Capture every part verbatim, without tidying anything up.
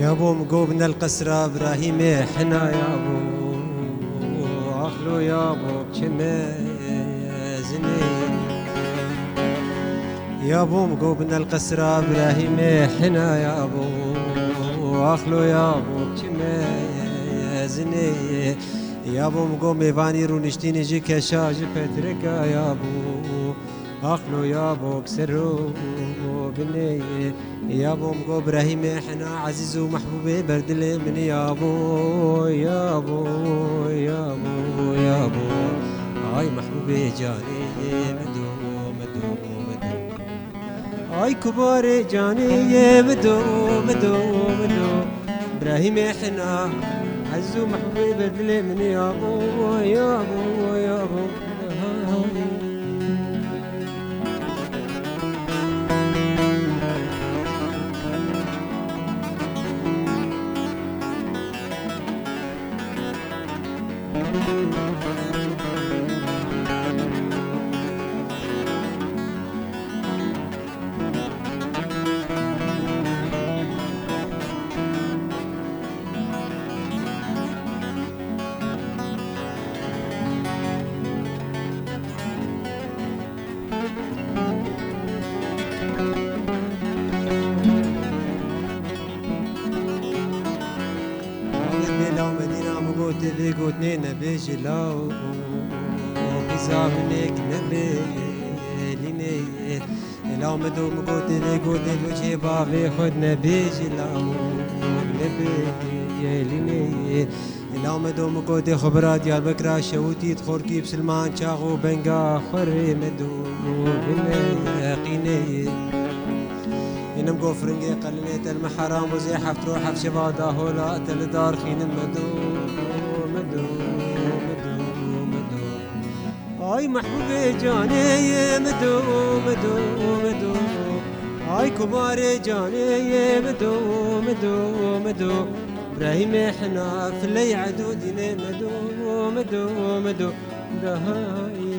Yabo, min got binel qesra Îbrahîmê hina yabo. Axlo yabo, çi mezinê. Yabo, min got binel qesra Îbrahîmê hina yabo. Axlo yabo, çi mezinê. Yabo, min got mêvanî rûniştînî ji keşa, ji petrika yabo. Axlo yabo, ser û binê. Yabo, min got Îbrahîmê hina ezîz û mehbûbê ber dilê min yabo, yabo, yabo, yabo. Ay mehbûbê canê min do, min do, min do. Ay kubarê canê min do, min do, min do. Îbrahîmê hina ezîz û mehbûbê ber dilê min yabo, yabo, yabo. Bê law Medîna min gotê vê gotinê nebêjî law, bizavinêk nebêlînê. Law Medo min gotê vê gotinê tu çê bavê xwe nebêjî law, nebêlînê. Law Medo min gotê xwe bira Diyarbekira şewitî di xorkî bi silman çax û benga xwe rê Medo bineqînê. Ê nim go firingê qelinê te li min heram bû, zê heft roj heft şeva dahola te li dar xînim Medo, Medo, Medo, Medo. Ay mehbûbê canê yê Medo, Medo, Medo. Ay kumarê canê yê Medo, Medo, Medo. Brahîmê hina filey edû dînê Medo, Medo, Medo. Dahayê.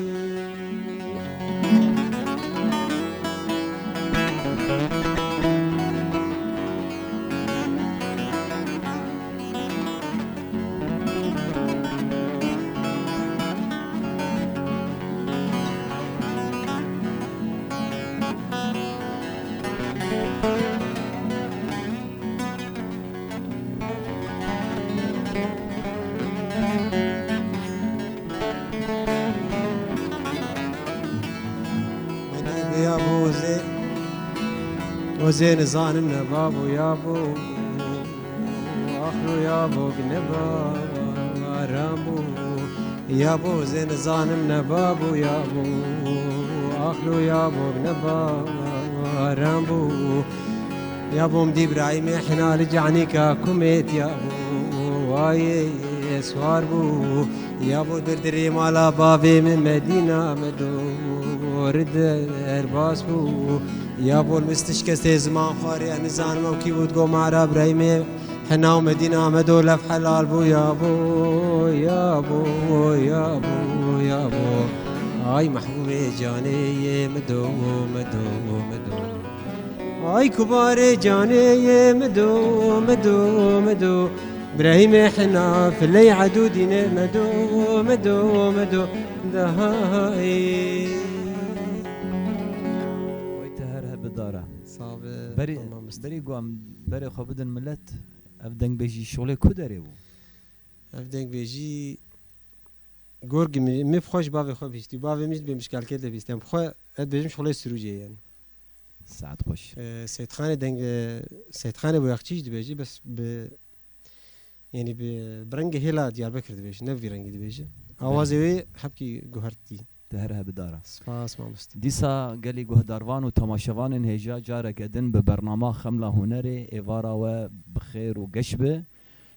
Bêya bo zê, o zê nizanim ne babo ya bo. Axlo ya bo ne baran bo. Ya bo zê nizanim ne babo ya bo. Axlo ya bo ne baran bo. Ya bo min dî Îbrahîmê hina li canîka kumêt ya bo. Wayê swar bû. Ya bo dirdirê mala bavê min Medîna Medo. Ri derbas bû. Ya bo li min stişkestê ziman xwarê, ez nizanim ew kî bû, digo mara Îbrahîmê. Hina û Medîna Medo lev helal bû ya bo, ya bo, ya bo, ya bo. Ay mehbûbê canê yê Medo, Medo, Medo. Ay kubarê canê yê Medo, Medo, Medo. Brahîmê hina filey edû dînê Medo, Medo, Medo. Dahayê. Wey te her hebidara. Sabe, Berê, tamam, usta. Berê ku em berê xwe bidin milet, ev dengbêjî şolê ku derê bû? Ev dengbêjî gorgî min, min bi xwe ji bavê xwe bihîstî. Bavê min jî dibê mişkalkê de bihîstî. Em bi xwe, ez dibêjim şolê Sirûcê yani. Saet xweş. Ee, Seytxanê deng, e, Seytxanê Boyaxçî jî dibêjî, bes bi, yani bi, bi rengê hêla Diyarbekir dibêjî, ne bi vî rengî dibêjî. Awazê wê hepkî guhertî. Te her hebidara. Spas, mamoste. Dîsa gelî guhdarvan û temaşevanên hêja careke din bi bernama Xemla Hunerê êvara we bi xêr û geş be.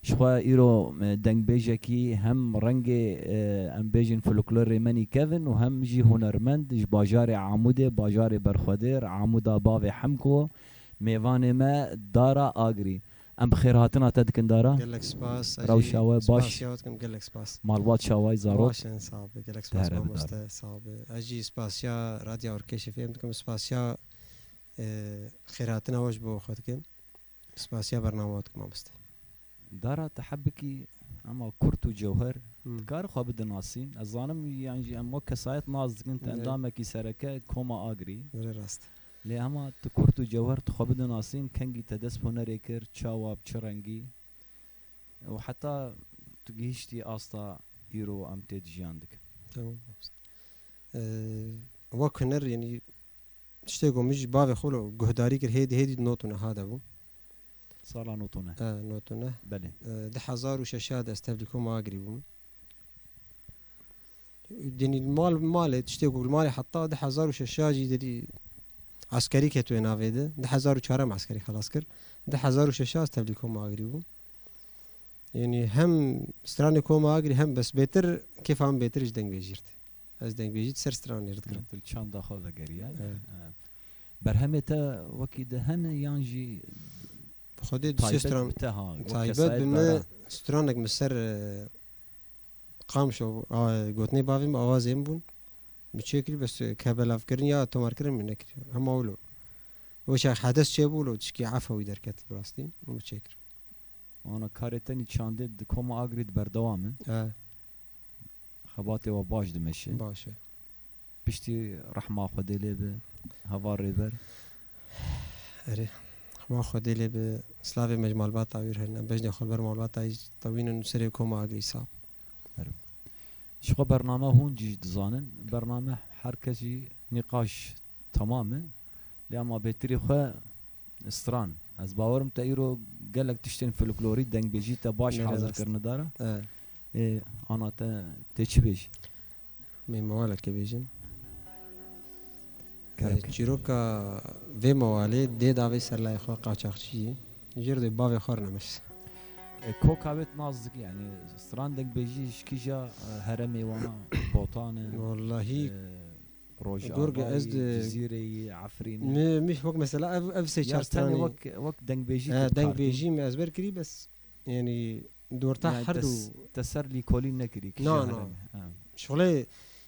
Ji xwe îro, e, dengbêjekî hem rengê, e, em bêjin folklorê me nîkev in û hem jî hunermend ji bajarê Amûdê, bajarê Berxwedêr, Amûda bavê Hemko, mêvanê me Dara Agirî. Em bi xêrhatina te dikin Dara. Gelek spas. Rewşa we baş. Spasiya we dikim, gelek spas. Malbat şaway zarok. Baş in, sağ be. Gelek spas mamoste, sağ be. Ez jî spasiya Radya Orkeşê fêm dikim, spasiya, e, xêrhatina we ji bo xwe dikim. Spasiya bernama dikim mamoste. Dara te hebikî ema kurt û cewher Hmm. dikar xwe bidin nasîn. Ez zanim yan jî em wek kesayet nas dikin, te Evet. endamekî sereke Koma Agirî. Vere rast. Lê hema tu kurt û cewher tu xwe bidin nasîn, kengî te dest bi hunerê kir, çawa, bi çi rengî? Û heta tu gihîştî asta îro em tê de jiyan dikin. Tamam. Ee, wek huner, yani, tiştê ku min ji bavê xwe lo guhdarî kir, hêdî hêdî notûne ha de bû. Sala notûne. E, notûne. Belê. E, di hezar û şeş de ez tevlî Koma Agirî bûm. Denî mal, malê, tiştê ku li malê heta di hezar û şeş jî derî eskerî ketûye navê de. Di hezar û çar em eskerî xelas kir. Di hezar û şeş ez tevlî Koma Agirî bûm. Yanî hem stranê Koma Agirî hem bes bêtir, kêfa min bêtir ji dengbêjî re tê. Ez dengbêjî di ser stranê re dikirim. Li çanda xwe vegeriya. Evet. Evet. Berhemê te wekî di hene yan jî Xwedê di sê taybet stran-, bi te ha, wek taybet kesayet bi me dara. Stranek min ser, e, Qamişo, a, gotinê bavê min awazê min bûn. Min çêkirî bes, e, kebelavkirin ya tomarkirin min nekirî. Hema wilo. Weşa hedes çêbû lo tişkî efewî derket bi rastî. Min çêkir. Ana karê te nî çandê di Koma Agirî de berdewam e. E. Xebatê we baş dimeşe. Baş e. Piştî rehma Xwedê lê be, heval Rêber. Erê, rehma Xwedê lê be, slavê me ji malbata wî re hene. Bejnê xwe ber malbata wî tewînin û serê Koma Agirî sap. Erê. Ji xwe bername hûn jî dizanin. Bername her kes jî nîqaş temam e. Lê ema bêtirî xwe stran. Ez bawerim te îro gelek tiştên folklorî, dengbêjî te baş Gelek hazir rast. kirine dara. Evet. Ê, ana te, tê çi bêjî? Mê mewalekê bêjim. Kerem Ê, ke. Çîroka vê mewalê dê davê serlayê xwe qaçaxçiyê. Jêr dê bavê xwe rine mes. E, koka wê nas dikî, yani, stran dengbêjî ji kîja, e, heremê wana, Botan e, Wallahî, e, Rojavayê, Gurg, ez de Cizîreyê, Efrînê. Mi, mi wek mesela ev, ev sê Ya çar tenê stranê. wek, wek dengbêjî He, tu bi kar tî. dengbêjî mi ezber kirî bes. Yanî, di orta Yani her te du s-, te ser lîkolîn nekirî, kîja Na, na. heremê. Ha. Şolê,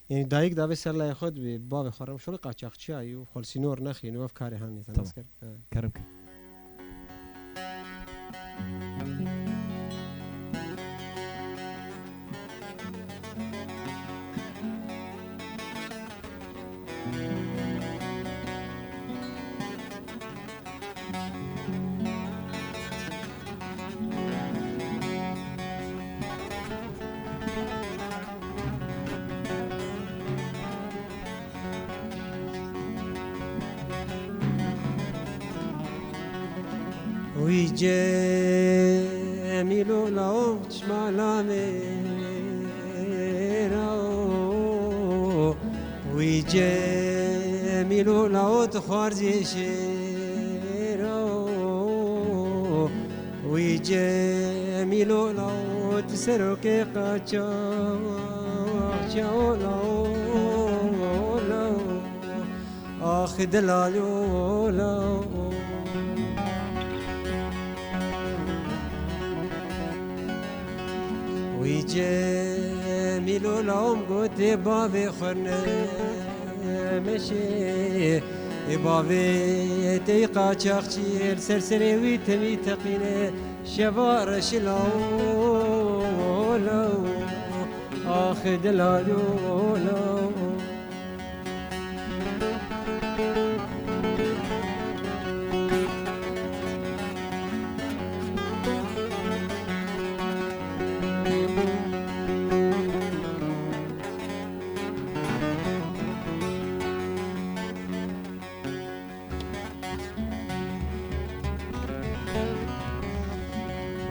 yanî dayik davê ser layê xwe dibê, bavê xwe re, şolê qaçaxçiya yû, xwe li sînor nexîn, ev karê hanê, te Tamam. nas kir. Ha. Kerem ke. Wî Cemîlo law çima lamê ra o, wî Cemîlo law tu xwarzê şêra o, wî Cemîlo law tu serokê qaçaxçiya o law, law. Ax delalo law. Wî Cemîlo lawm gotê bavê xwe nemeşê. Ê bavê tey qaçaxçî li ser serê wî temî teqîne. Şeva reşî law, law. Ax delalo law.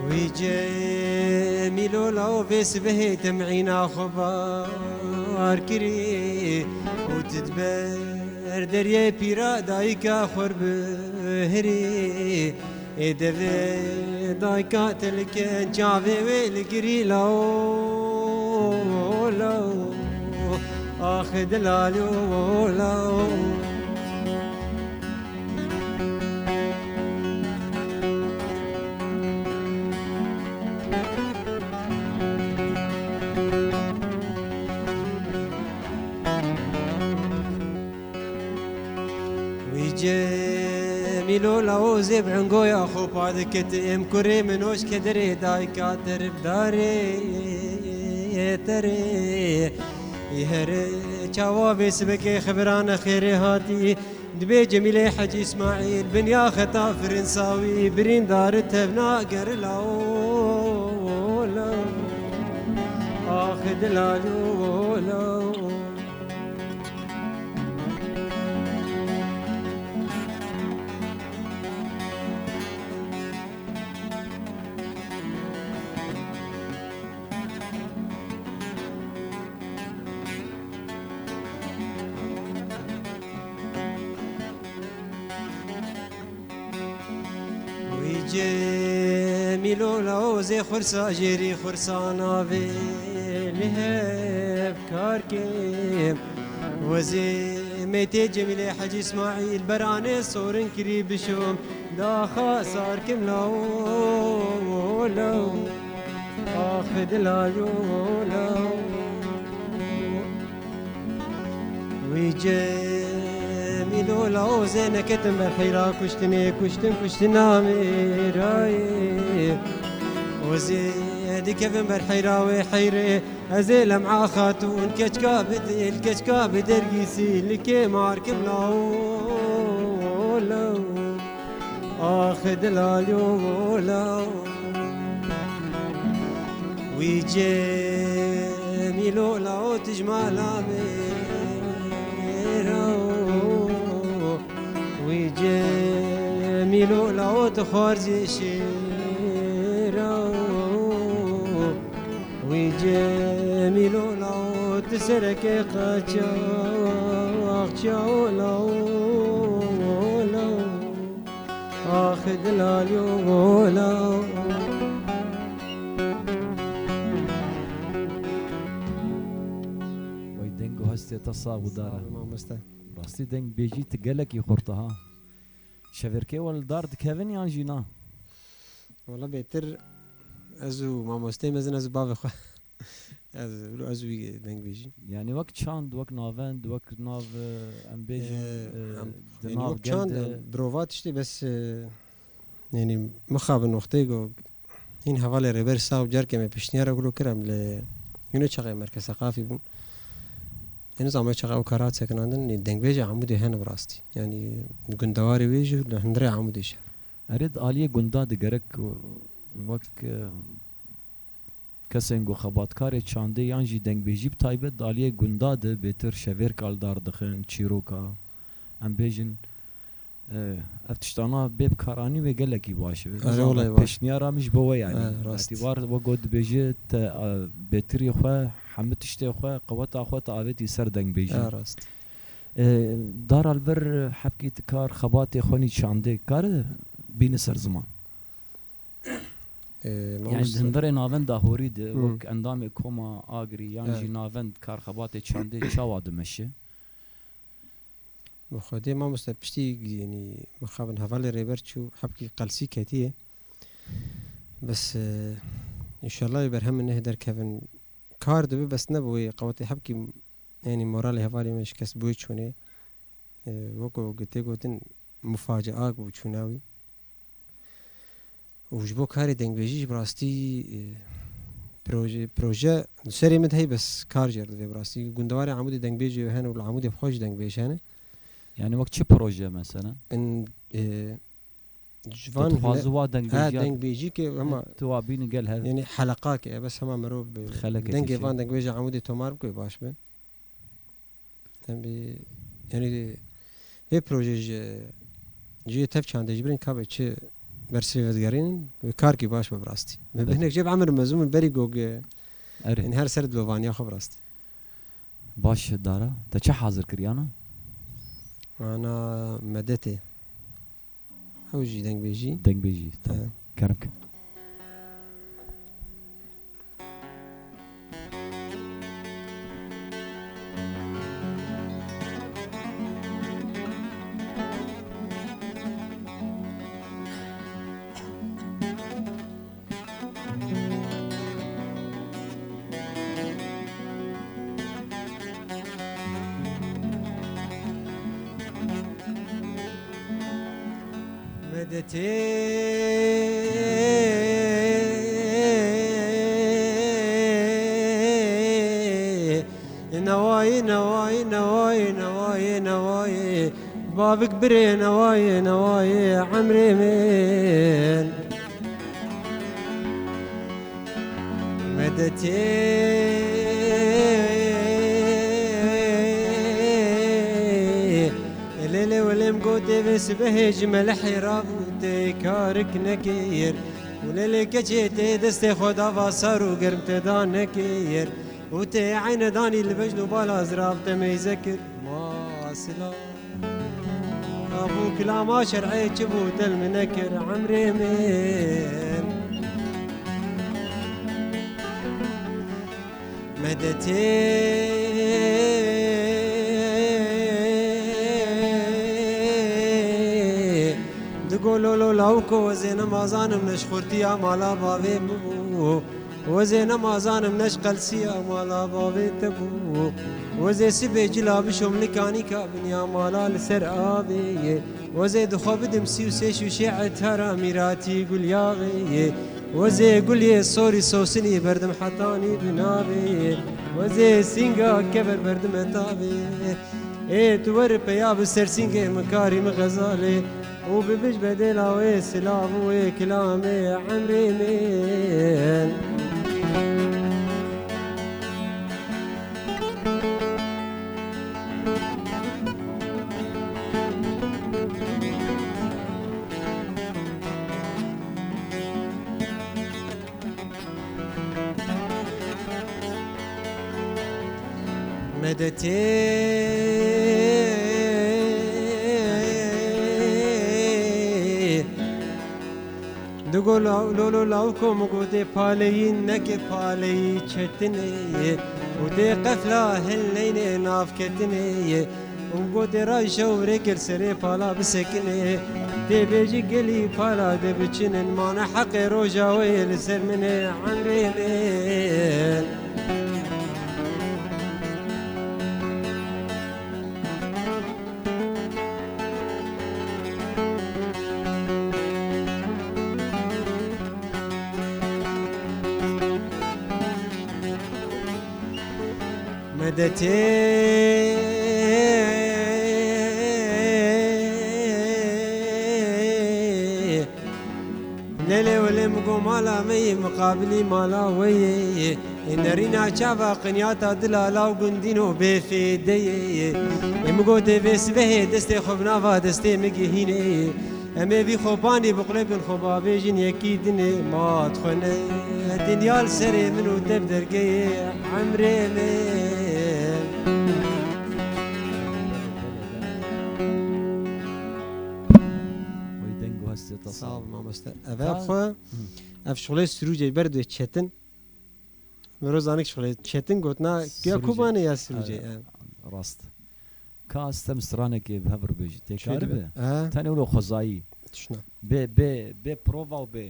Wî Cemîlo law vê sibehê temîna xwe bar kirî û tu di ber deryê pîra dayika xwe bihirî. Ê devê dayika te li ken çavê wê li girî law, law. Ax delalo law. Wî Cem Mîlo lawozê bi engoya xwe pa dikit, em kurê min hoş kedirê dayka terifdarê terê. Her çawa vê sibekê xibirane xêrê hatî. Dibê Cemîlê Hecî Îsmaîl binya xeta Firinsa wî birîndar tevna ger lawo lawo. Ax dilalo lawo. Wî Cemîlo lawozê xursa jêrî xursa navê li hev kar kim. Wezê mêtê Cemîlê Hecî Îsmaîl beranê sorin kirî bişom daxa sar kim lawo lawo. Ax dilalo lawo. Wî Cemîlo lawozê neketin ber heyra kuştinê, kuştin kuştina mêrayê. Wezê dikevin ber heyra wê heyrê. Ez ê Lem'a Xatûn keçka bi dil, keçka bi dergîsî li kê mar kim lawo lawo. Ax dilalo lawo. Wî Cemîlo lawo tijmala mêra. Wî Cemîlo lawo tu xwarzê şêra. Wî Cemîlo lawo tu sereke qaçax çawo lawo lawo. Ax dilalo lawo. Wey deng û hestê te sax û dar e. Sağ ol mamoste. Rastî dengbêjî tu gelekî xurt e ha. Şevêrkê we li dar dikevin yan jî na? Wala bêtir ez û mamosteyê mezin ez û bavê xwe. Ez, ez wî dengbêjî. Yani wek çand, wek navend, wek nav, e, em bêjin, Ee, e, em, di yani nav wek gel çand, de em birova tiştê bes, e, yani mixabin wextê go hîn hevalê Rêber Sax û carkê me pişniyara gulo kir em li Yûnê çaxê Merkez Seqafî bûn. Heniz ama çaxa ew kara sekinandin, yani dengbêja Amûdê hene bi rastî. Yani gundewarê wê jî li hundirê Amûdê jî. Erê di aliyê gunda de gerek wek, e, kesên ku xebatkarê çandê yan jî dengbêjî bi taybet di aliyê gunda de bêtir şevêrka li dar dixin, çîroka, em bêjin, e, ev tiştana bê bikaranî wê gelekî baş e. Erê, wela baş. Pêşniyara min ji bo we yanî. E, rast. Hetî war we got dibêje te, e, bêtirî xwe, hemû tiştê xwe, qeweta xwe te avêtî ser dengbêjî. E, rast. E, dara li vir hebkî tu kar xebatê xwe nî çandê kare bîne ser ziman. Ee, Yani mamoste. Hundirê navenda horî de Hı. wek endamê koma Agirî yan Evet. jî navend karxebatê çandê çawa dimeşe? Bi xwedê mamoste piştî, yani, mixabin hevalê Rêber çû hebkî qelsî ketiye. Bes, e, înşallah berhem neh derkevin. Kar dibe bes ne bi wê qewetê hebkî, yani, moralê hevalê me şikest bûye çûnê. E, weko tê gotin, mufacia bû çûna wî. Û ji bo karê dengbêjî jî bi rastî, e, proje, proje di serê min de heye bes kar jê re divê bi rastî. Gundewarê Amûdê dengbêjê hene û li Amûdê bi xwe jî dengbêj hene. Yani wek çi proje mesela? In, e, ji Tu van dixwazi hune-, wa ha, dengbêjiya dengbêjî ke hema tu wa bîni gel hev. Yani heleqa ke, bes hema mirov bi Xeleke dengê kişî. Van dengbêja Amûdê tomar bike baş be. Em bi, yani, vê proje ji, ji tev çandê ji birîn kabe çi bersivê vedigerînin, vê karkî baş be bi rastî. Me Evet. Bi hinek jê bi emir mezûn min berî gog, Erê. Yani her ser dilovaniya xwe bi rastî. Baş dara. Te çi hazir kiriyana? Ana medetê. Ew jî dengbêjî. Dengbêjî, tamam. He. Kerem ke. Detê newayê, newayê, newayê, newayê, newayê. Bavik birê newayê, newayê, emrê min. Medetê. Lê lê welêm gotê vê sibehê ji melehê rabû tê karik nekir. Û lê lê keçê tê destê xwe da va sar û germ tê da nekir. Û tê eyne danî li bejn û bala zirav te meyze kir. Ma silav. Abû kilama şer'ê çi bû tel min nekir emrê min. Medetê. Digo lolo lawko wezê nemazanim neşxurtiya mala bavê min bû. Wezê nemazanim neş qelsiya mala bavê te bû. Wezê sibê cila bişom li kanîka binya mala li ser avê ye. Wezê dixwe bidim sî û sê şûşê etara mîratî gulyaxê ye. Wezê gulê sorî sosinî berdim hetanî bi navê ye. Wezê sînga kever berdim etavê ye. Ê tu weri peya bi ser sîngê min karî min xezalê. Û bibij bedêla wê silav û wê kilamê emrê min. Medetê. Digo law-, lolo lawko min gotê paleyî neke paleyî çetinê. Û dê qefla hil neynê navketinê. Û gotê rayşe û rê kir serê pala bisekinê. Tê bêjî gelî pala de biçinin, mane heqê roja wê li ser min e, emrê min. Medetê. Lê lê welê min go mala me yê, miqabilî mala we yê. Ê nerîna çava qinyata dila law gundîno bêfêde yê. Ê min go tê vê sibehê destê xwe bi nava destê min gihînê. Em ê vî xwe banî biqulêbin xwe bavêjin yekî dinê, ma dixwene dinya li serê min û te bi dergeyê emrê min. Wê deng û hestê te Sağ ol mamoste. Ev Ka- xwe, Hı. ev şixulê sirûcê ber dê çetin. Mero zanik şixulê çetin gotina ya Sirûcê. Kubanê ya sirûcê. Ay, e. Rast. Ka ez te stranekê bi hev re bêjî. Tê Çi karibe? dibe? Ha? Tenê wilo xwezayî. Tişna. Bê, bê, bê prova û bê.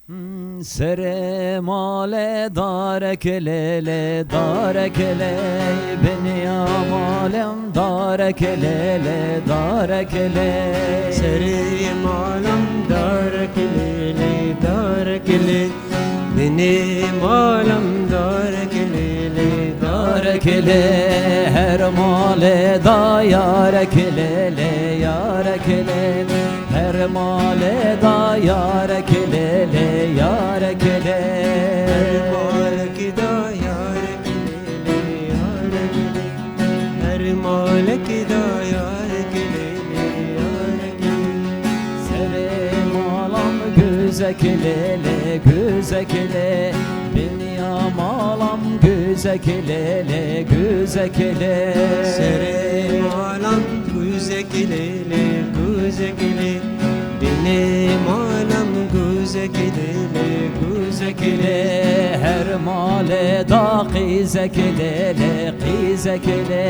Hmm, serê male darek lê lê, darek lê, binya malem darek lê lê, darek lê. Serê malem darek lê lê, darek lê. Binê malam darek lê lê, darek lê, her malê da yarek lê lê, yarek lê, her malê da yarek lê lê, yarek lê. Her malek da yarek lê lê, yarek lê, her malek da yarek lê lê, yarek lê. Serê malam guzek lê lê, guzek lê. Binya malam guzek lê lê, guzek lê. Serê malam guzek lê lê, guzek lê. Binê malam guzek lê lê, guzek lê. Her malê da qîzek lê lê, qîzek lê,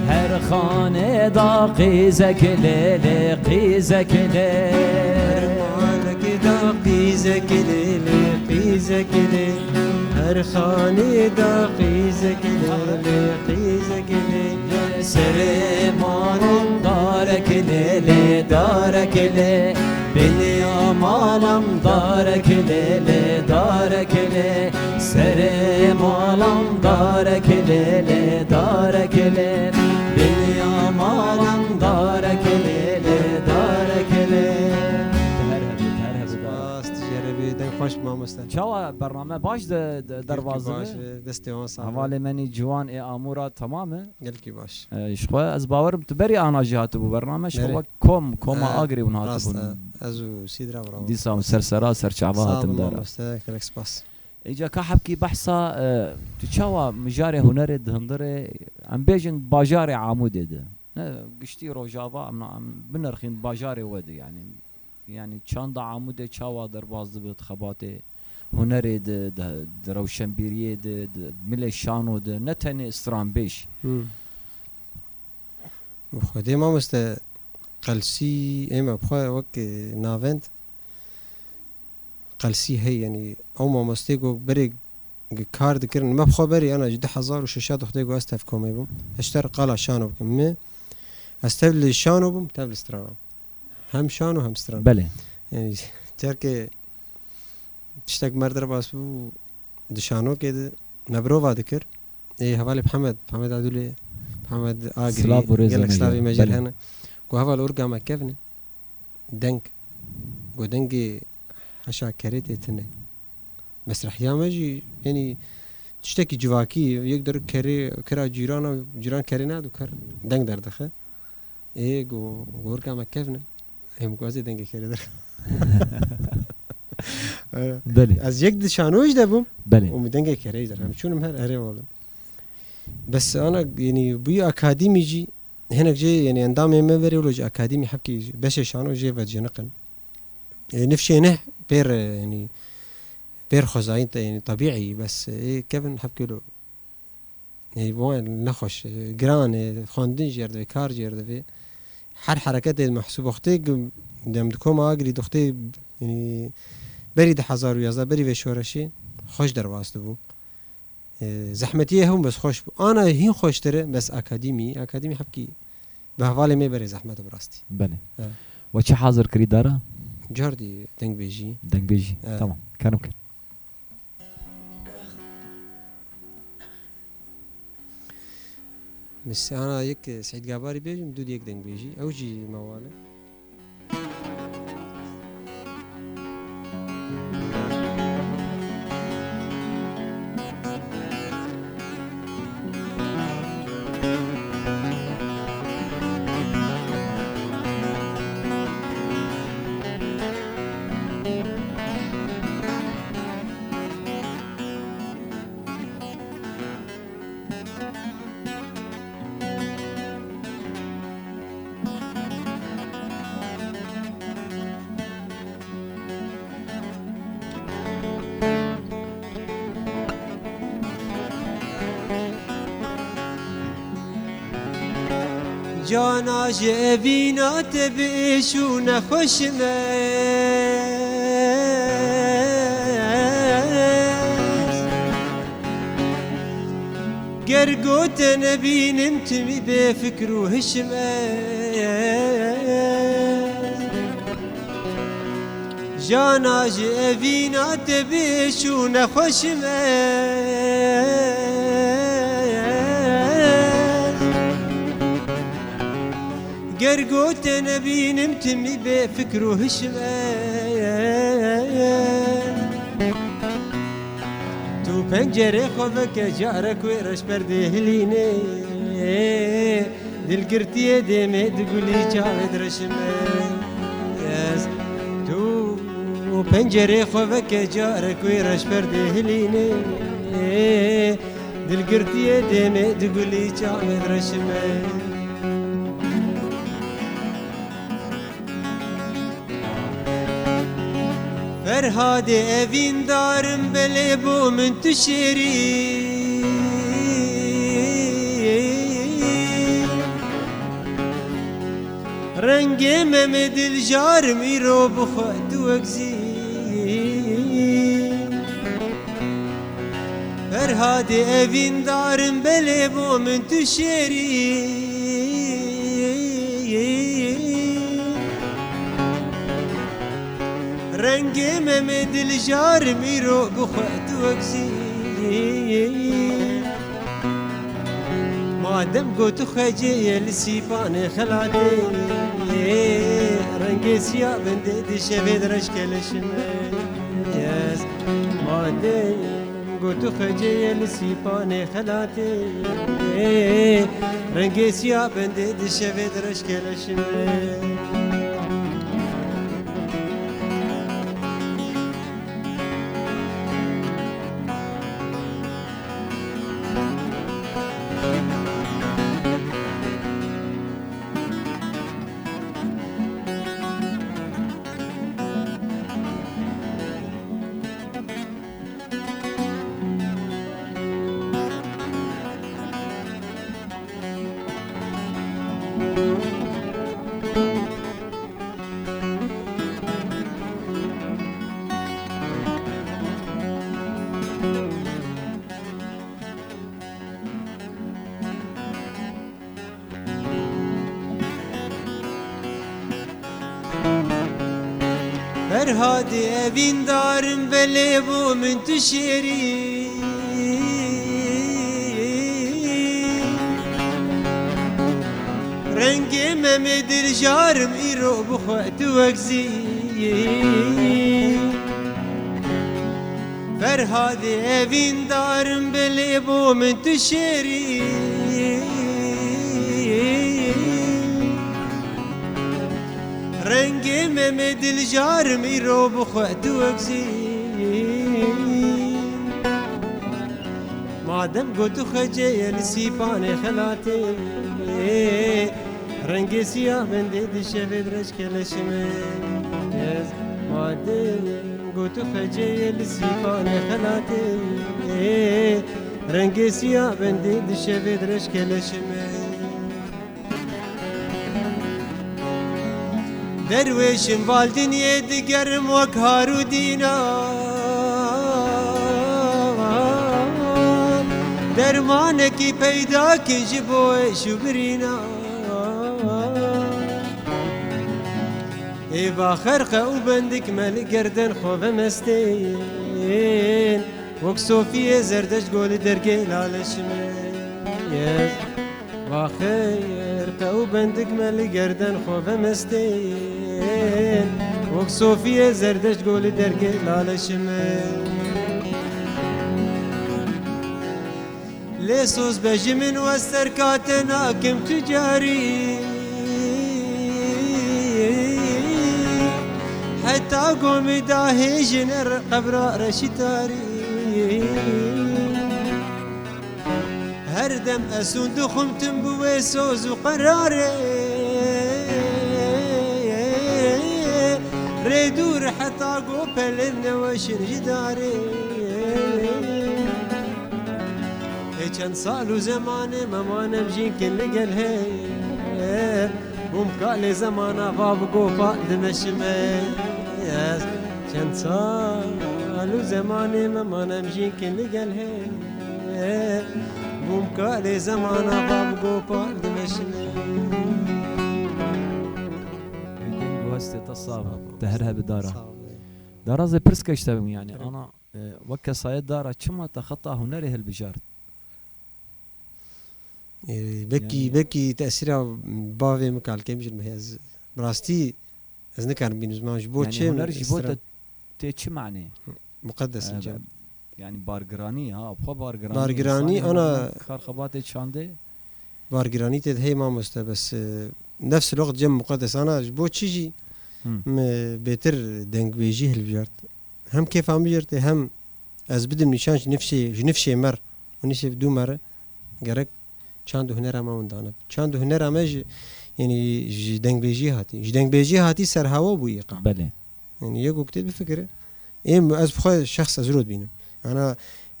her xanê da qîzek lê lê, qîzek lê. Her malek da qîzek lê lê, qîzek lê, her xanê da qîzek lê lê, qîzek lê. Serê malan darek lê lê, darek lê. Biniya malan darek lê lê, darek lê. Serê malan darek lê lê, darek lê. Biniya malan darek lê lê, darek lê. Her hebî, her hebî. Spas, tu jê re bî, deng xweş mamoste. Çawa bername baş de, de, Gelkî derbaz baş dibe? E, destê wan sax be. Hevalê menî ciwan ê amûra temam e? Gelkî baş. E, ji xwe ez bawerim tu berî ana jî hatibû bername, ji xwe Berê. Wek kom, koma E, Agirê hûn rast hatibûn. E. Ez û Sîdra bira. Dîsa ser sera, ser çava Sağ hatin olun dara. Mamoste, gelek spas. Îca ka hebkî behsa, e, tu çawa mijarê hunerê di hundirê, em bêjin bajarê Amûdê de. Ne, giştî Rojava, em, em binirxîn bajarê we de, yani. Yani çanda Amûdê çawa derbas dibe di xebatê hunerê de, di, di rewşenbîriyê de, di milê şano de, ne tenê stranbêj. Hmm. Bi Xwedê mamoste Qelsî, ê me bi xwe wek, e, navend Qelsî hey, yani ew mamostê ku berê gi-, kar dikirin, me bi xwe berê ana ji du hezar û şeş de Xwedê ku ez tevkomê bûm. Ez ji te re qala şano bikim. Mi, ez tev li şano bûm, tev li strana bûm. Hem şano hem stran. Belê. Yani, carkê tiştek mer derbas bû, di şanokê de me birova dikir. Ê hevalê Mihemed, Mihemed Adulê, Mihemed Agirî, Silav û rêzê gelek me slavê jê. Me jê Belê. Hene. Ku heval orga me kevne, deng. Ku dengê heşa kerê tê tine. Mesrehiya me jî, yani, tiştekî civakî, yek der kerê, kira cîrana, cîran kerê nado, ker deng derdixe. Ê, go-, gorka me kevne. Em ku ez ê dengê kerê der. Belê. Ez yek di şanoyê jî de bûm. Belê. Û min dengê kerê jî der. Em çûnim her erê olim. Bes ana, yani, bûyî akademî jî, hinek jê, yani, endamê me verê wilo ji akademî hebkî beşê şano jê vedijiniqin. E, nifşê neh pêr, e, yani, pêr xwezayîn te, yani, tebîî, bes, e, kevin hebkî wilo. Ê, bo nexweş, e, giran e, xwendin jê re divê, kar jê re divê. Her hereketê mehsûb wextê ku dem di koma Agirî di wextê, yani, berî du hezar û yazdeh, berî vê şoreşê xweş derbas dibû. E, zehmetiyê hebûn bes xweş bû. Ana hîn xweştir e, bes akademî, akademî hebkî bi hevalê me berê zehmet bi rastî. Belê. E. We çi hazir kirî dara? Cardî dengbêjî. Dengbêjî. E. Tamam. Karim kin. Mesela yek Seîd Gabarî bêjim, dû yek deng bêjî. Ew jî mewal e. Cana ji evîna te bêş û nexweşim ez. Ger gote nebînim timî bê fikr û hişim ez. Jana ji evîna te bêş û nexweşim ez. Ger gote nebînim timî bê fikr û hişim ez. Tu pencerê xwe veke carek wê reş perdê hilîne. Dilgirtiyê dêmê di gulî çavê direşime ez. Tu pencerê xwe veke carek wê reş perdê hilîne. Dilgirtiyê dêmê di gulî çavê direşime. Ferhadê evîndarim belê bo min tu şêrî. Rengê me me diljarim îro bixwe tu wek zî. Ferhadê evîndarim belê bo min tu şêrî. Rengê me me diljarim îro bi xwe tu wek zî. Madem got tu xecê ye li sîpanê xelatê, rengê siya bendê di şevê de reş keleşime. Yes. Madem got tu xecê ye li sîpanê xelatê, rengê siya bendê di şevê de reş keleşime. Ferhadê evîndarim belê bo min tu şêrî. Rengê me me diljarim îro bi xwe tu wek zî. Ferhadê evîndarim belê bo min tu şêrî. Rengê me me diljarim îro bi xwe tu wek zî. Madem got tu xecê ye li sîpanê xelatê, rengê siya bendê di şevê di reş keleşime. Ez madem got tu xecê ye li sîpanê xelatê, rengê siya bendê di şevê di reş keleşime. Derwêşim val dinyê digerim wek har û dînan. Dermanekî peyda kin ji bo êş û birînan. Ê va xerqe û bendik me li gerden xwe ve mestên. Wek Sofiyê Zerdeşt go li dergê laleşime. Yes. Baxir te û bendik me li gerden xwe ve mestên. Wek Sofiyê Zerdeşt go li dergê laleşime. Lê soz be ji min we serkate nakim tu carî. Heta gomî dahêjin er qebra reşî tarî. Her dem ez hûn dixwim tim bi wê soz û qerarê. Rê dûr heta go pelên neweşin ji darê. Ê çend sal û zemanê me manem jînkin li gel hê. Bûm kalê zemana va bi gopa dimeşime. Ez çend sal û zemanê me manem jînkin li gel hê. Bûm kalê zemana va bi gopa dimeşime. Ê deng û hestê te sax be. Te her hebe dara. Sağ ol. Dara zê pirs keşte bim yani. Evet. Ana, e, wek kesayet dara çima te xeta hunerê hilbijart? Ee, belkî, Yani belkî tesîra bavê min kalkê min jî heye. Ez bi rastî ez nikarim bînim ziman ji bo Yani çi huner ji bo te tê çi manê? Muqedes Ee, ince. Yani bargiranî ha, xwe bargiranî. Bargiranî, insanê ana hema kar xebatê çandê. Bargiranî tê de hey mamoste bes, e, nefs loqt cem muqedes ana ji bo çi jî Hı. min bêtir dengbêjî hilbijart. Hem kêfa min jê re tê, hem ez bidim nîşan ji nifşê, ji nifşê me re û nifşê dû me re gerek çand û hunera me winda ne. Çand û hunera me ji, yanî ji dengbêjiyê hatî. Ji dengbêjiyê hatî serhawa bû îqa. Belê. Yanî yek wek tê bifikire. Êm ez bi xwe şexs ez rû dibînim. Ana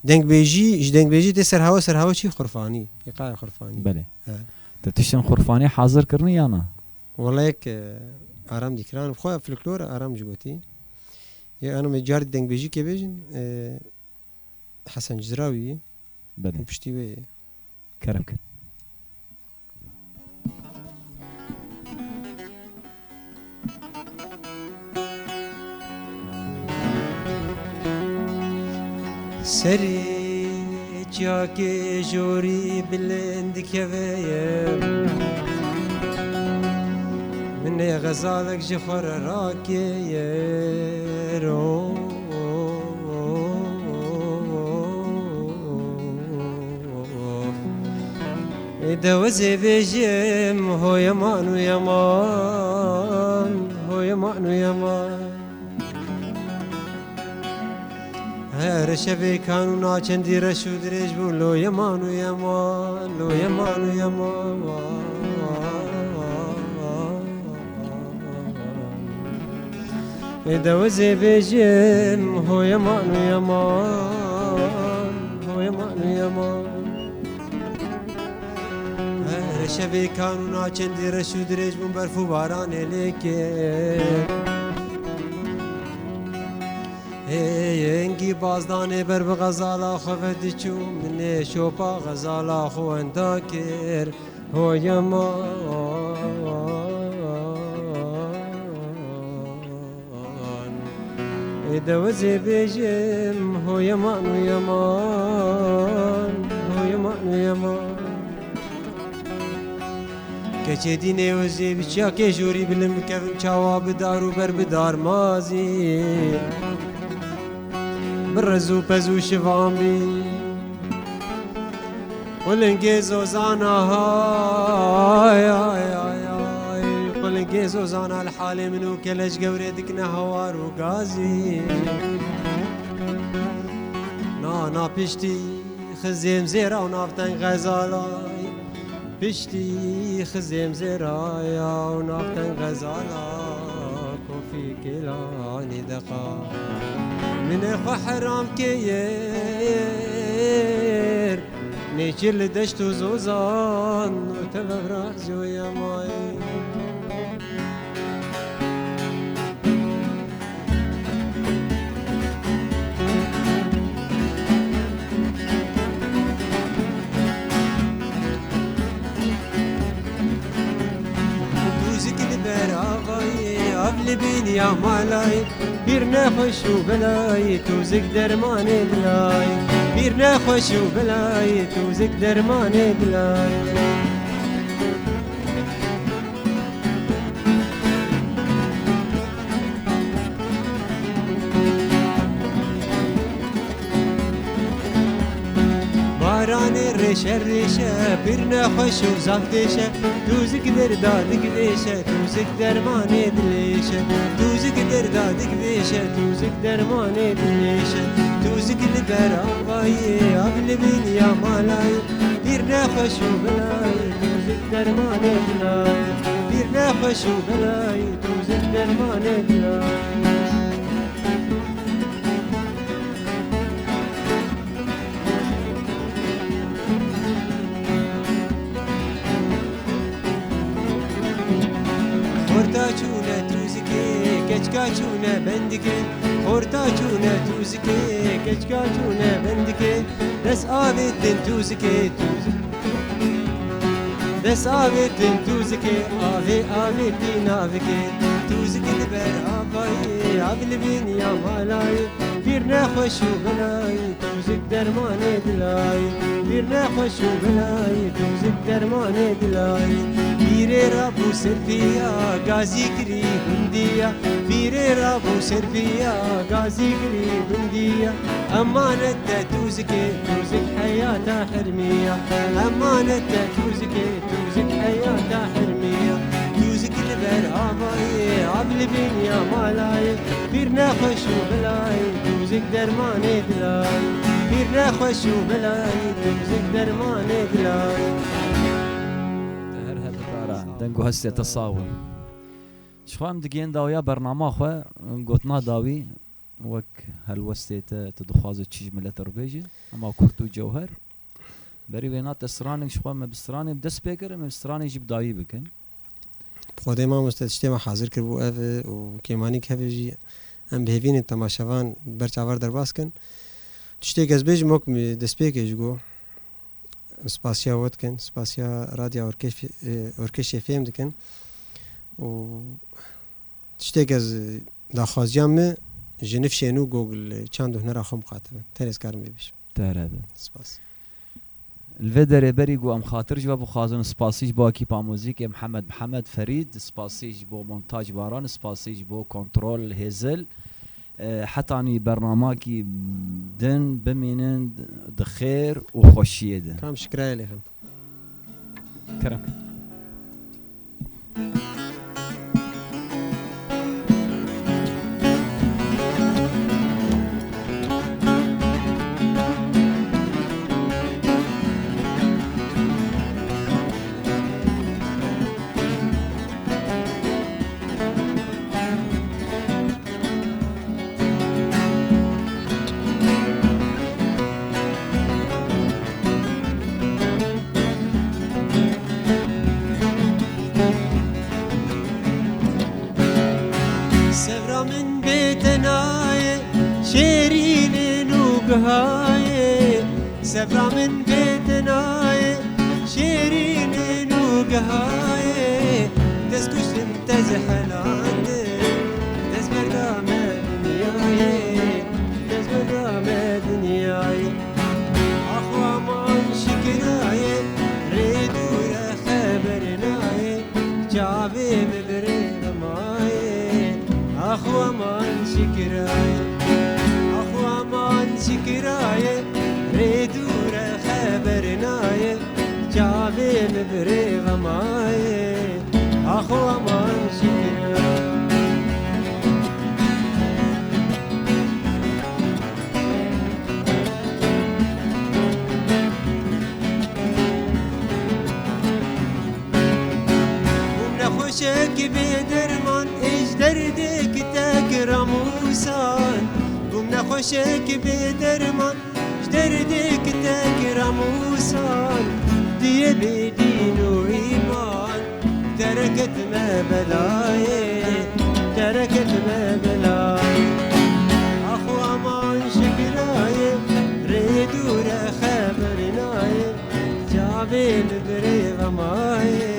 dengbêjî, ji dengbêjî tê serhawa, serhawa çi xurfanî. Îqayê xurfanî. Belê. He. Te tiştên xurfanî hazir kirinî ya na? Wela yek, e, Aram Dîkiran, bi xwe folklor Aram jî gotî. Yê, ano me carî dengbêjî kê bêjin, e, Hesen Cizrawî ye. Belê. Û piştî wê ye. Kerem kir. Serê çiyakê jorî bilind dikeve ye. Min ê xezalek ji xwe re rakeye ro. Ê dewizê bêjim ho yeman û yeman, ho yeman û yeman. Her şevê kanûna çendî reş û dirêj bû, lo yeman û yeman, lo yeman û yeman. Ê dewizê bêjim ho yeman û yeman, ho yeman û yeman. Her şevê kanûna çendî reş û dirêj bûn, berf û baranê lê kir. Hêngî bazdanê ber bi xezala xwe ve diçû, min ê şopa xezala xwe wenda kir. Ho yeman. Ê dewizê bêjim ho yeman û yeman, ho yeman û yeman. Keçê dînê wizê bi çiyakê jorî bilind bikevim, çawa bi dar û ber bi darmazî, bi rez û pez û şivan bî. Qulingê zozana hay, hay, hay, hay. Qulingê zozana li halê min û keleş gewrê dikine hawar û gazî. Na, na piştî xizêm zêra û navteng xezalay. Piştî xizêm zêraya û navteng xezala kofî kêlanî deqa. Min ê xwe heram kêyêr. Nêçîr li deşt û zozan û tevevra zûye mayê. Tûzik li ber avayê, av li bîniya malayê. Pîr nexweş û belayê, tûzik dermanê dilayê. Pîr nexweş û belayê, tûzik dermanê dilayê. Baranê rêşe rêşe, pîr nexweş û zaf dêşe. Tûzik derda dikvêşe, tûzik dermanê dilêşe. Tûzik derda dikvêşe, tûzik dermanê dilêşe. Tûzik li ber avayê, av li bîniya malayê. Pîr nexweş û belayê, tûzik dermanê dilayê. Pîr nexweş û belayê, tûzik dermanê dilayê. Xorta çûne tûzikê, keçika çûne bendikê. Xorta çûne tûzikê, keçika çûne bendikê. Dest avêtin tûzikê, tûzik. Dest avêtin tûzikê, avê avêtî navikê. Tûzik li ber avayê, av li bîniya malayê. Pîr nexweş û belayê, tûzik dermanê dilayê. Pîr nexweş û belayê, tûzik dermanê dilayê. Pîrê rabû ser piya, gazî kirî gundiya. Pîrê rabû ser piya, gazî kirî gundiya. Emanet te tûzikê, tûzik heyata hermiya. Emanet te tûzikê, tûzik heyata hermiya. Tûzik li ber avayê, av li bîniya malayê. Pîr nexweş û belayê, tûzik dermanê dilayê. Pîr nexweş û belayê, tûzik dermanê dilayê. Te her hebitara, deng û hestê te sax bin. Ji xwe em digihên dawiya bernama xwe, gotina dawî, wek helwestê te, tu dixwaze çi ji miletê re bêjî? Ema kurt û cewher. Berî wêna te stranek ji xwe me bi stranê bi dest pê kir, em ê bi stranê jî bi dawî bikin. Xwedê mamoste tiştê me hazir kiribû ev e û kêmanî keve jî em bi hêvî ne temaşevan ber çavar derbas kin. Tiştê ez bêjim wek destpêkê ji go. Em spasiya we dikin, spasiya Radya Orkeş-, e, Orkeşê fêm dikin. Û tiştê ez daxwaziya me ji nifşên û Google çand û hunera xwe miqate bin. Tenê ez karim vê bêjim. Te re bin. Spas. Li vê derê berî ku em xatir ji we bixwazin, spasî ji bo ekîpa muzîkê Mihemed Mihemed Ferîd, spasî ji bo montaj Baran, spasî ji bo kontrol Hêzil. E, hetanî bernamakî din bimînin di xêr û xweşiyê de. Tam şikirayê lê xim. Kerem. Sevra min bêtenayê, şêrînê nûgihayê. Sevra min bêtenayê, şêrînê nûgihayê. Dest kuştin te zihelandin, dest berda me dinyayê, dest berda me dinyayê. Ax aman şikirayê, rê dûre xeber nayê, çavê min bi rê ve mayê. Ax aman şikirayê, ax aman şikirayê, rê dûre xeber nayê, çavê min bi rê ve mayê. Ax aman şikirayê. Bûm nexweşek bê derman, ê ji derdek tek ramûsan. Bûm nexweşek bê derman, ji derdek tek ramûsan. Diyê bê dîn û îman, dereket me belayê, dereket me belayê. Ax aman şikirayê, rê dûre xeber nayê, çavê min bi rê ve mayê.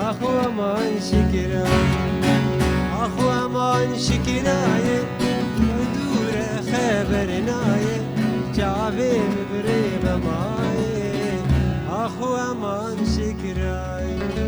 Ax aman şikirayê, ax aman şikirayê, dûre xeber nayê, çavê min bi rê ve mayê. Ax aman şikirayê.